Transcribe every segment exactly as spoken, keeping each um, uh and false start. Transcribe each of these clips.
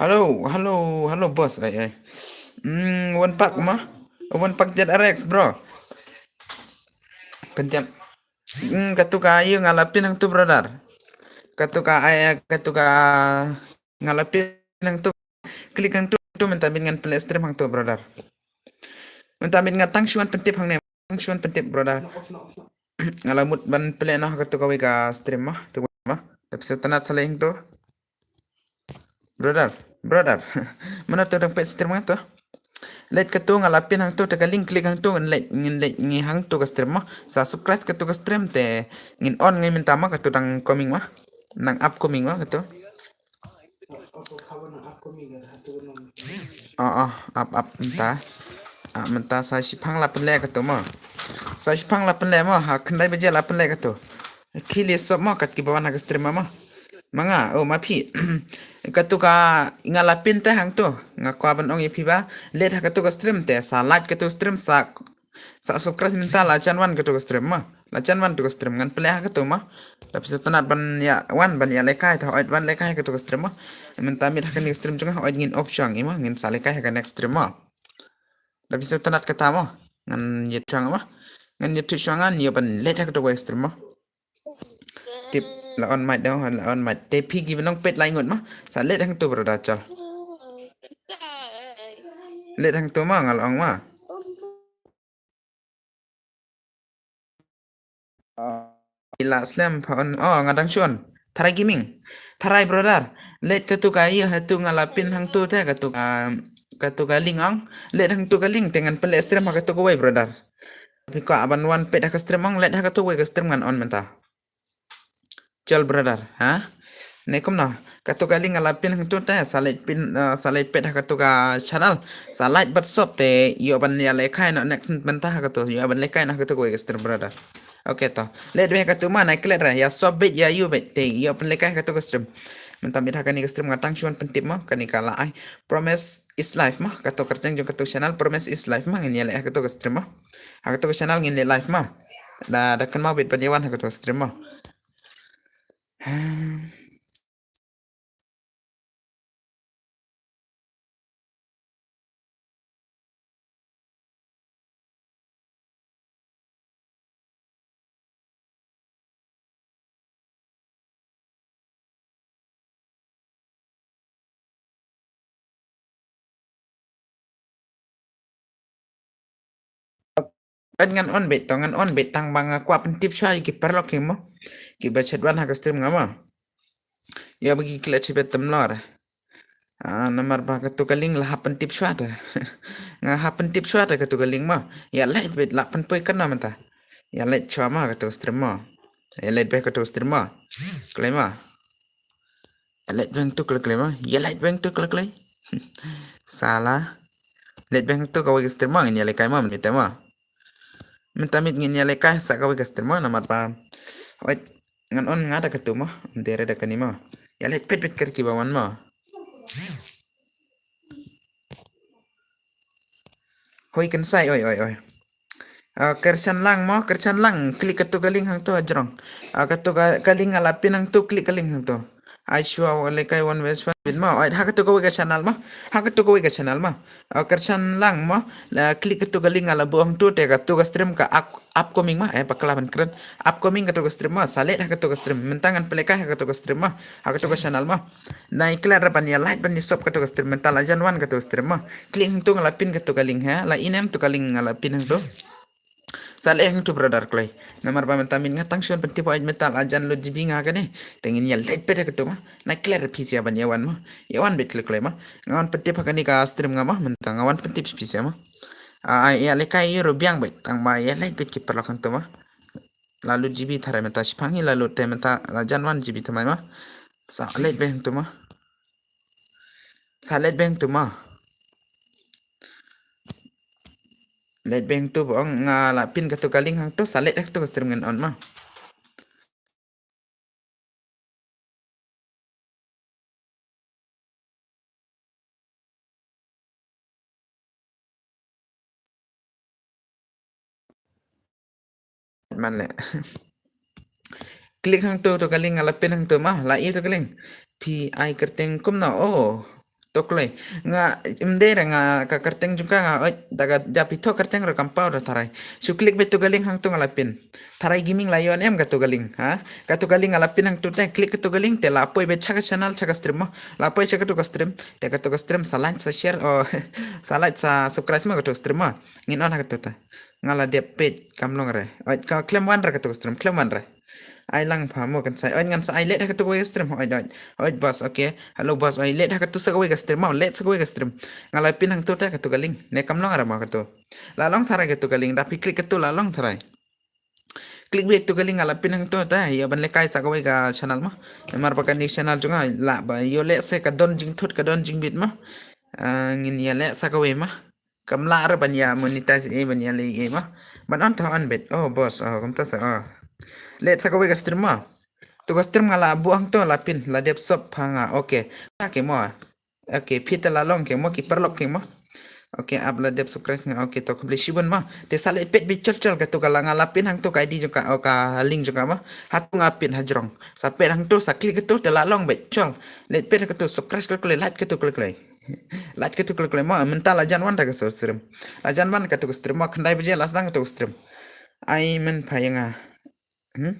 Hello, hello, hello boss. Ai ai. Hmm, wan pak ma. Wan pak jet R X bro. Pyntiap. Hmm, katu ka ïa nga la pin hangtu brother. Katu ka ai ai katu ka nga la pin hangtu. Klik hangtu tu mynta bit ngan pynleh stream hangtu brother. Mynta bit nga tang shuan pyntip hangne. Tang shuan pyntip brother. Nga la mut ban pynleh noh katu kawei ka stream ma. Tu ma. Tapi setanat saling tu. Brother, brother. Mana tu dang pet stream nga tu? Leit katu nga la pin hangtu te ka link klik hangtu ngin leit ngin leit ngi hangtu ka stream ma. Sa subscribe katu ka stream te ngin on ngi mynta ma katu dang coming ma. Nang upcoming ma katu. Oh, oh, up up mynta. Ah, mynta sa shipang la pynleh katu ma. Sa shipang la pynleh ma ha khyndai baje la pynleh katu. Khili sop ma kat ki ba wan ha ka stream ma. Ma nga, oh ma phi. Katu ka nga la pin te hangtu. Nga kwah ban ong ïa phi ba. Leit ha katu ka stream te sa like katu stream sa sa subscribe mynta la jan wan katu ka stream ma. La jan wan tu ka stream ngan pynleh ha katu ma. Tapi setanat ban ïa wan ban ïa lekai ta hoi ban lekai katu ka stream ma. Mynta mit ha kani ka stream jong nga hoi ngin off jong i ma ngin sa lekai ha ka next stream ma. Tapi setanat kata ma. Ngan ïa tuang ma. Ngan ïa tu shuang ngan ïa ban leit ha katu ka stream ma. Tip la on mic dong la on mic te phi ki ba nong pet lai ngut ma. Sa leit hangtu brother chal. Leit hangtu ma nga la ong ma. Ah, ila slem pha on. Oh, nga dang shon. Tharai gaming. Tharai brother. Leit katu ka ïa hatu nga la pin hangtu te katu ka katu ka link ong. Leit hangtu ka link te ngan pynleh stream ha katu kawei brother. Phi kwah ban wan pet ha ka stream ong leit ha katu kawei ka stream ngan on mynta. Chal brother, ha? Ne kumno? Katu ka link nga la pin hangtu te sa leit pin ah, sa leit pet ha katu ka channel. Sa like bad sub te ïoh ban ïa lekai noh next mynta ha katu ïoh ban lekai noh ha katu kawei ka stream brother. Okay to. Leit beit ha katu ma nai klet ra ïa sub beit ïa ïoh beit te ïoh ban lekai ha katu ka stream. Mynta mit ha kani ka stream nga tang shuan pyntip ma kani ka la ai. Promise is life ma katu ka kyrteng jong katu channel Promise is life ma ngin ïa leh ha katu ka stream ma. Ha katu ka channel ngin leh live ma. Da da kynmaw beit ban ïa wan ha katu ka stream ma. Kan ngan on beit to ngan on beit tang ba nga kwah pyntip shuwa ïa ki paralok ki mo. Ki ba chet wan ha ka stream nga mo. Ïa ba ki klet chibet temlor. Ah, namar ba katu ka link la hap pyntip shuwa ta. Nga hap pyntip shuwa ta katu ka link mo. Ïa leit beit la pynpoi kan na mynta. Ïa leit shuwa mo katu ka stream mo. Ïa leit beit katu ka stream mo. Klei mo. Ïa leit beit tu klei klei mo. Ïa leit beit tu klei klei. Sala. Leit beit tu kawei ka stream mo ngin ïa leit kai mo mynta mo. Mynta mit ngin ïa leit kai sa kawei ka stream mo namar ba. Oi. Ngan on nga da katu mo, ndere da kani mo. Ïa leit pet pet ker ki ba wan mo. Hoi kynsai oi oi oi. Ah, kyrshan lang mo, kyrshan lang klik katu ka link hangto ajrong. Ah, katu ka link ala pin hangto klik ka link hangto. Ai shwa wa le kai wan wes fan bit mo. Ai ha katu kawei ka channel mo. Ha katu kawei ka channel mo. Ah, kyrshan lang mo. La klik katu ka link ala bu hangto te katu ka stream ka ak upcoming ma, eh, bakla ban kren. Upcoming katu ka stream ma, sa leit ha katu ka stream. Mynta ngan pynlehkai ha katu ka stream ma, ha katu ka channel ma. Nai klet ra ban ïa like ban ïa sub katu ka stream. Mynta la jan wan katu ka stream ma. Klik hangtu nga la pin katu ka link ha, la inem tu ka link nga la pin hangtu. Sa leit hangtu brother kloi. Namar ba mynta min nga tang shon pyntip oi mynta la jan lo G B nga kane. Te ngin ïa leit pet ha katu ma. Nai klet ra phi sia ban ïa wan ma. Ïa wan bet kloi kloi ma. Nga wan pyntip ha kane ka stream nga ma. Mynta nga wan pyntip phi sia ma. Ah, ïa lehkai ïa ruh biang beit tang ba ïa leit beit ki paralok hangto ma. La lut G B tharai mynta shipang hi la lut te mynta la jan wan G B thymmai ma. Sa leit beit hangto ma. Sa leit beit hangto ma. Leit beit hangto ba ong nga la pin katu ka link hangto sa leit hangto ka stream ngan on ma. Man le. Klik hangto, to ka link nga la pin hangto ma, la i to ka link. Phi ai kyrteng kumno? Oh, to kloi. Nga, ym dei re, nga ka kyrteng jong ka nga, oi, da ka, da phi thoh kyrteng re kam paw da tharai. Shu klik beit to ka link hangto nga la pin. Tharai Gaming la ïoh em kato ka link, ha? Kato ka link nga la pin hangto te, klik kato ka link te la poi beit sha ka channel, sha ka stream ma. La poi sha kato ka stream, te kato ka stream sa like, sa share, oh, sa like, sa subscribe ma kato ka stream ma. Ngin on ha kato te. Nga la dep peit kam long re. Oi, ka khlem wan re kato ka stream, khlem wan re. Ai lang pha mo kan sai. Oi, ngan sa ai leit ha kato kawei ka stream. Oi, oi. Oi, boss, okay. Hello, boss. Oi, leit ha kato sa kawei ka stream. Mo, leit sa kawei ka stream. Nga la pin hangto te kato ka link. Ne kam long re mo kato. La long tharai kato ka link. Da phi klik kato la long tharai. Klik beit to ka link nga la pin hangto te. Ïa ban lehkai sa kawei ka channel mo. Namar ba kane ka channel jong nga la ba ïoh lehse ka don jingthut, ka don jingbit mo. Ah, ngin ïa leh sa kawei mo. Kam lah re ban ïa monetize ei, ban ïa leh ei mo. Ban on to on beit. Oh, boss. Oh, kumta sa, oh. Leit sa kawei ka stream mo. To ka stream nga la buh hangto la pin, la dep sop ha nga. Okay. Okay mo. Okay, phi te la long ke mo, ki paralok ke mo. Okay, ap la dep subscribe nga. Okay, to khublei shibun mo. Te sa leit peit beit chol chol kato ka la nga la pin hangto ka I D jong ka, oh, ka link jong ka mo. Hato nga pin hajrong. Sa peit hangto, sa klik kato te la long beit chol. Leit peit kato, subscribe kato, like kato, klik, klik. Like kato, klik, klik mo. Mynta la jan wan ta ka stream. La jan wan kato ka stream mo, khyndai baje la sdang kato ka stream. Ai men pha ïa nga. Hmm?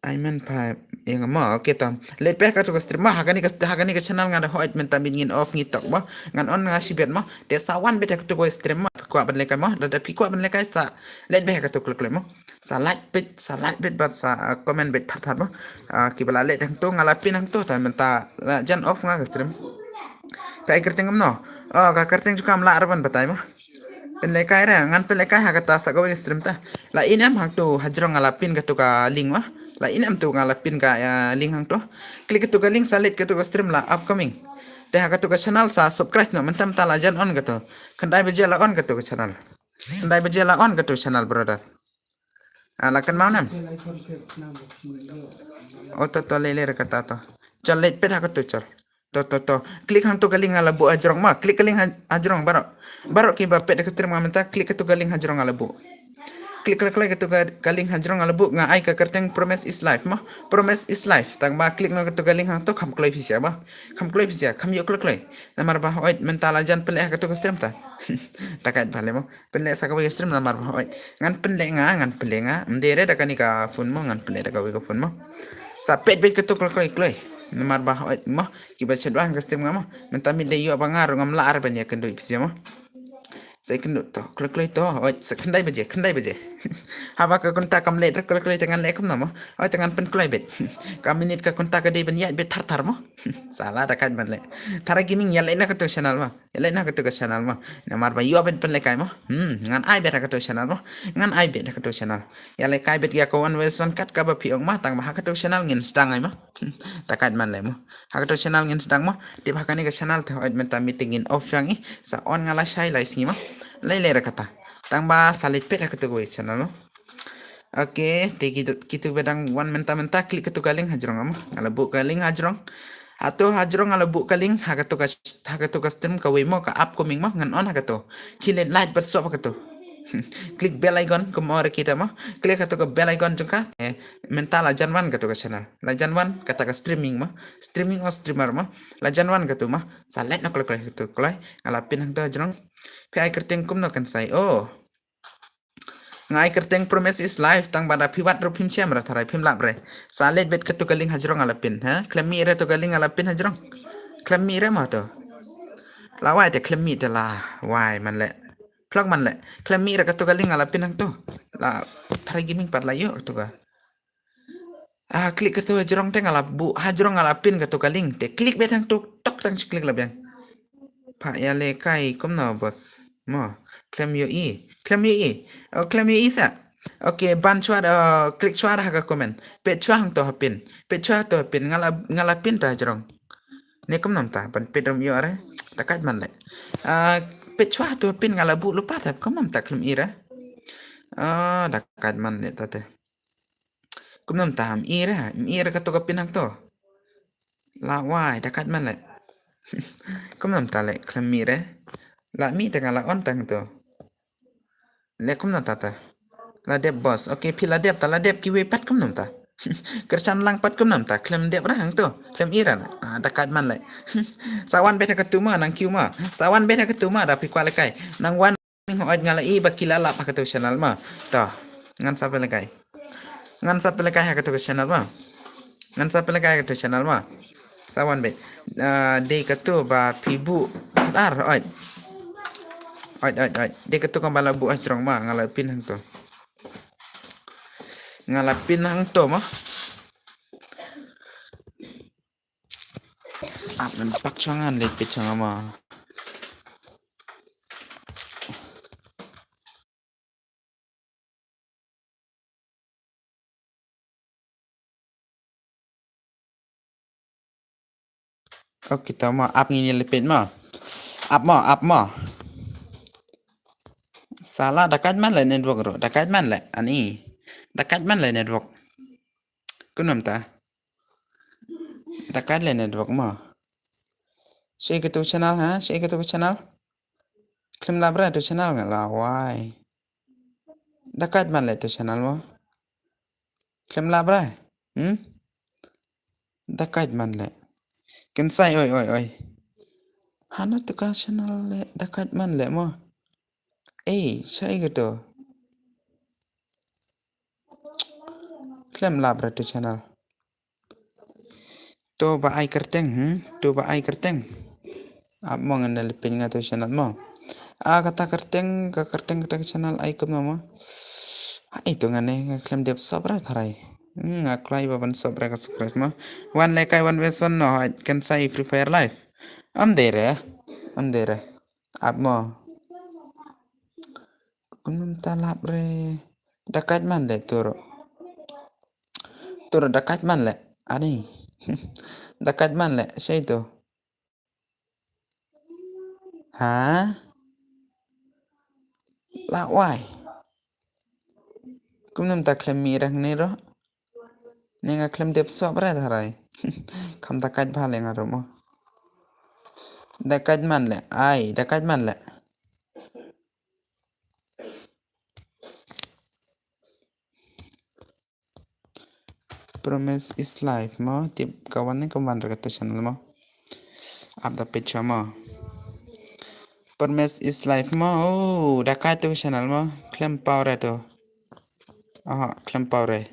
Ai men pha ïa nga mo. Okay to. Leit peit kato ka stream mo. Ha kane ka, ha kane ka channel nga da hoi, mynta miet ngin off ngi tok mo. Ngan on nga shibit mo. Te sa wan beit kato ka stream mo. Kwah ban lehkai mo. Da da phi kwah ban lehkai sa leit beit kato, klik, klik mo. Sa like beit, sa like beit bad sa, ah, comment beit thar thar mo. Ah, kiba la leit hangto nga la pin hangto te mynta la jan off nga ka stream. Phi ai kyrteng kumno? Oh, ka kyrteng jong ka ym lah re ban batai mo. Pynlehkai re, ngan pynlehkai ha kata sa kawei ka stream te. La i ne em hangto hajrong nga la pin kato ka link mo. La i ne em to nga la pin ka, ah, link hangto. Klik kato ka link sa leit kato ka stream la upcoming. Te ha kato ka channel sa subscribe noh, mynta mynta la jan on kato. Khyndai baje la on kato ka channel. Khyndai baje la on kato channel, brother. Ah, la kynmaw ne em? Oh, to, to, lei lei re kata to. Chol leit peit ha kato chol. To, to, to. Klik hangto ka link nga la buh hajrong mo. Klik ka link ha-, hajrong baroh. Baroh kiba peit ka stream nga mynta, klik kato ka link hajrong nga la buh. Klik, klik, klik kato ka, ka link hajrong nga la buh, nga ai ka kyrteng Promise is Life mo. Promise is Life. Tang ba klik noh kato ka link hangto kham kloi pisa mo. Kham kloi pisa, kham ïoh kloi kloi. Namar ba hoi mynta la jan pynleh kato ka stream te. Ta kait ba leh mo. Pynleh sa kawei ka stream namar ba hoi. Ngan pynleh nga, ngan pynleh nga. Ym dei re da kane ka phone mo, ngan pynleh da kawei ka phone mo. Sa peit beit kato kloi kloi kloi. Namar ba hoi mo. Kiba shet wan ka stream nga mo. Mynta miet dei ïoh ba nga ruh ngam lah re ban ïa kynduh pisa mo. Sa ïa kynduh to, kloi kloi to. Hoi, sa khyndai baje, khyndai baje. Haba ka kynta kam leit re kloi kloi te ngan leh kumno mo. Hoi te ngan pynkloi beit. Ka minit ka kynta ka dei ban ïaid beit thar thar mo. Sala da kait ban leh. Tharai Gaming ïa leit na kato channel mo. Ïa leit na kato ka channel mo. Namar ba ïoh ban pynlehkai mo. Hmm, ngan ai beit ha kato channel mo. Ngan ai beit ha kato channel. Ïa lehkai beit ïa ka one verse one kat kaba phi ong mo, tang ba ha kato channel ngin sdang ai mo. Hmm, ta kait man leh mo. Ha kato channel ngin sdang mo. Tip ha kane ka channel te hoi mynta miet ngin off ïa ngi. Sa on nga lashai lai sngi mo. Lei lei re kata. Tang ba sa leit peit ha kato kawei channel mo. Okay, te kitu, kitu ba dang wan mynta mynta, klik kato ka link hajrong mo. Nga la buh ka link hajrong. Hato hajrong nga la buh ka link ha kato ka, ha kato ka stream kawei mo, ka upcoming mo, ngan on ha kato. Khie leit like bad sub ha kato. Klik bell icon kum ong re kita mo. Klik kato ka bell icon jong ka. Eh, mynta la jan wan kato ka channel. La jan wan kata ka streaming mo. Streaming or streamer mo. La jan wan kato mo. Sa leit noh kloi kloi kato kloi. Nga la pin hangto hajrong. Phi ai kyrteng kumno kan sai. Oh. Nga ai kyrteng Promise is Life, tang ba da phi wad ruh phim shem re tharai, phim lap re. Sa leit beit kato ka link hajrong nga la pin, ha? Khlem mih re to ka link nga la pin hajrong. Khlem mih re mo to. La wai te khlem mih te la wai man leh. Phlok man leh. Khlem mih re kato ka link nga la pin hangto. La Tharai Gaming pat la ïoh kato ka. Ah, klik kato hajrong te nga la buh, hajrong nga la pin kato ka link. Te klik beit hangto, tok tang shu klik la biang. Pha ïa lehkai kumno boss? Mo, khlem ïohi. Khlem ïohi. Oh, khlem ïohi sa. Okay, ban shuwa, oh, klik shuwa ha ka comment. Peit shuwa hangto ha pin. Peit shuwa hangto ha pin. Nga la, nga la pin ta hajrong. Ne kumno mynta, ban peit ym ïoh re. Ta kait man leh. Ah, peit shuwa hangto ha pin nga la buh lypa ta, kumno mynta khlem i re. Ah, ta kait man leh ta te. Kumno mynta ym i re, ym i re kato ka pin hangto. La wai, ta kait man leh. Kumno mynta leh, khlem mih re. La mih te nga la on tang to. Leh kumno ta ta. La dep boss. Okay, phi la dep ta, la dep kiwei pat kumno mynta. Kyrshan lang pat kumno mynta, khlem dep re hangto, khlem i re. Ah, da kait man leh. Sa wan beit ha katu ma, nang kiew ma. Sa wan beit ha katu ma, da phi kwah lehkai. Nang wan, hooid nga la i ba ki la lap ha katu channel ma. To, ngan sa pynlehkai. Ngan sa pynlehkai ha katu channel ma. Ngan sa pynlehkai ha katu channel ma. Sa wan beit. Ah, dei katu ba phi buh ar, hooid. Hooid, hooid, hooid. Dei katu kaba la buh hajrong ma, nga la pyn hangto. Nga la pyn hangto ma. Ap ngan pak chang an leit peit chang ma. Okay, to ma, ap ngin ïa leit peit ma. Ap ma, ap ma. Sala, da kait man leh network ruh. Da kait man leh, ani. Da kait man leh network. Kumno mynta? Da kait leh network ma. Shaei katu channel ha? Shaei katu channel? Khlem lap re tu channel nga la wai. Da kait man leh tu channel mo. Khlem lap re. Hmm? Da kait man leh. Kynsai, oi, oi, oi. Hano tu ka channel leh, da kait man leh mo. Ei, shaei katu. Khlem lap re tu channel. To ba ai kyrteng, hmm? To ba ai kyrteng. Ap mo, ngan da leit pyn nga tu channel mo. Ah, kata kyrteng, ka kyrteng kata ka channel ai kumno mo. Ai to ngan ne, nga khlem dep sop re tharai. Hmm, nga kwah ba ban sop re ka subscribe mo. Wan lehkai, wan wes wan no, ai kynsai Free Fire Live. Am dei re, am dei re. Ap mo. Kumno mynta lap re. Da kait man leh tu ruh. Tu ruh da kait man leh. Ani. Da kait man leh. Shaei tu. Ha? La wai. Kumno mynta khlem mih re hangne ruh. Ne nga khlem dep sop re tharai. Kham da kait bha leh nga ruh mo. Da kait man leh. Ai, da kait man leh. Promise is life mo, tip ka wan ne ka wan re katu channel mo. Ap da peit mo. Promise is life mo, oh, da kait tu channel mo, khlem paw re tu. Aha, khlem paw re.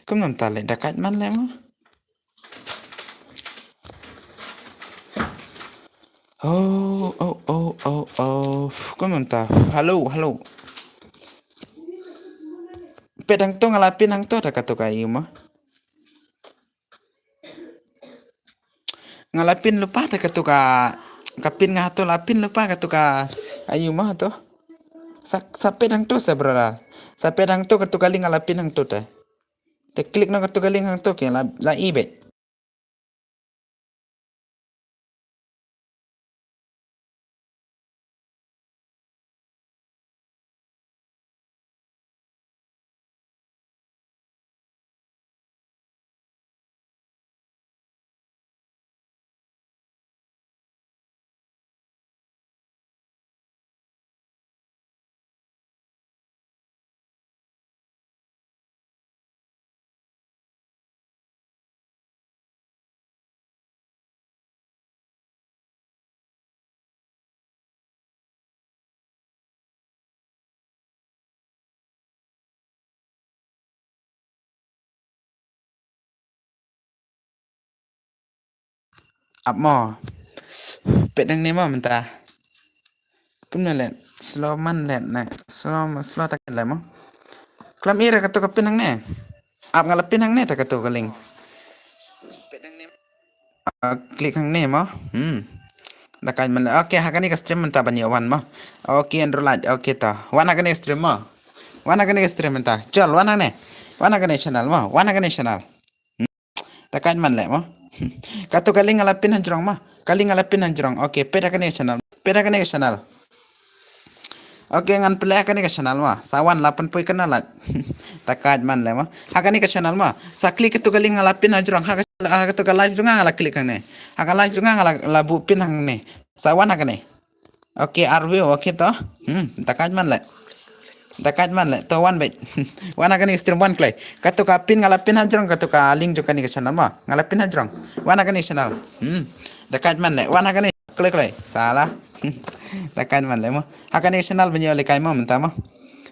Kumno mynta leh, da kait man leh mo. Oh, oh, oh, oh, oh. Kumno mynta? Hello, hello. Peit hangto, nga la pyn hangto, da katu ka ïu mo. Nga la pyn lypa, da katu ka, ka pyn nga hato la pyn lypa, katu ka ïu mo hato. Sa, sa peit hangto sa brother. Sa peit hangto, katu ka link nga la pyn hangto te. Te click noh katu ka link hangto, okay, la, la i beit. Ap mo. Peit hangne mo mynta. Kumno leh, slow man leh ne, slow, slow ta leh mo. Khlem i re katu ka pyn hangne. Ap nga la pyn hangne ta katu ka link. Ah, click hangne mo. Hmm. Da kait man leh. Okay, ha kane ka stream mynta ban ïa wan mo. Okay, Andrew Light. Okay ta. Wan ha kane ka stream mo. Wan ha kane ka stream mynta. Chal, wan hangne. Wan ha kane channel mo. Wan ha kane channel. Da kait man leh mo. Katu ka link nga la pyn hajrong mo. Ka link nga la pyn hajrong. Okay, peit ha kane channel. Peit ha kane channel. Okay, ngan pynleh ha kane ka channel mo. Sa wan la pynpoi kane lad. Da kait man leh mo. Ha kane ka channel mo. Sa click katu ka link nga la pyn hajrong. Ha ka, ha katu ka live jong nga la click hangne. Ha ka live jong nga la, la buh pyn hangne. Sa wan ha kane. Okay, arview, okay to. Hmm, da kait man leh. Da kait man le, to wan beit. Wan ha kane ka stream wan kloi. Katu ka pin nga la pin hajrong, katu ka link jong kane ka channel mo. Nga la pin hajrong. Wan ha kane ka channel. Hmm. Da kait man le, wan ha kane kloi kloi. Sala. Da kait man le mo. Ha kane ka channel ban ïoh lehkai mo mynta mo.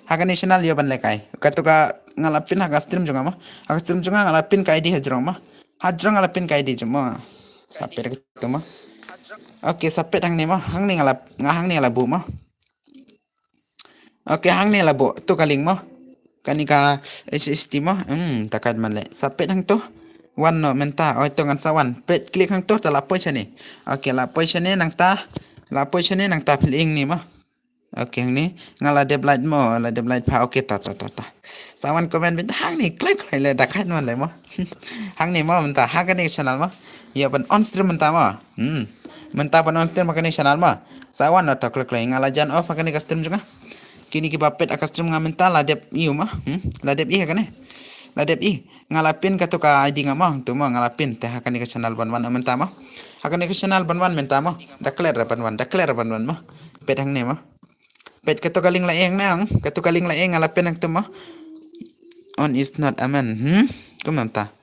Ha kane ka channel ïoh ban lehkai. Katu ka nga la pin ha ka stream jong nga mo. Ha ka stream jong nga nga la pin ka I D hajrong mo. Hajrong nga la pin ka I D jong mo. Sa pet katu mo. Okay, sa pet hangne mo. Hangne nga la, nga hangne la buh mo. Okay, hangne la buh. Tu ka link mo. Kane ka H S T mo. Hmm, da kait man le. Sa pet hangtu. Wan noh mynta. Oi, tu ngan sa wan. Pet klik hangtu, ta la poi shane. Okay, la poi shane nangta. La poi shane nangta phi ïohi ne mo. Okay, hangne. Nga la dep live mo, la dep live pha. Okay, ta, ta, ta, ta. Sa wan comment beit hangne, kloi kloi le, da kait man le mo. Hangne mo mynta, ha kane ka channel mo. Ïa ban on stream mynta mo. Hmm. Mynta ban on stream ha kane ka channel mo. Sa wan noh, ta kloi kloi. Nga la jan off ha kane ka stream jong nga. Kine kiba peit ha ka stream nga mynta la dep ïohi mo. Hmm. La dep ïohi ha kane. La dep ïohi. Nga la pin katu ka I D nga mo. Tu mo nga la pin. Te ha kane ka channel ban wan mynta mo. Ha kane ka channel ban wan mynta mo. Da klet ra ban wan. Da klet ra ban wan mo. Pet hangne mo. Pet katu ka link la ïeng nang. Katu ka link la ïeng nga la pin hangtu mo. On is not amen. Hmm. Kumno mynta.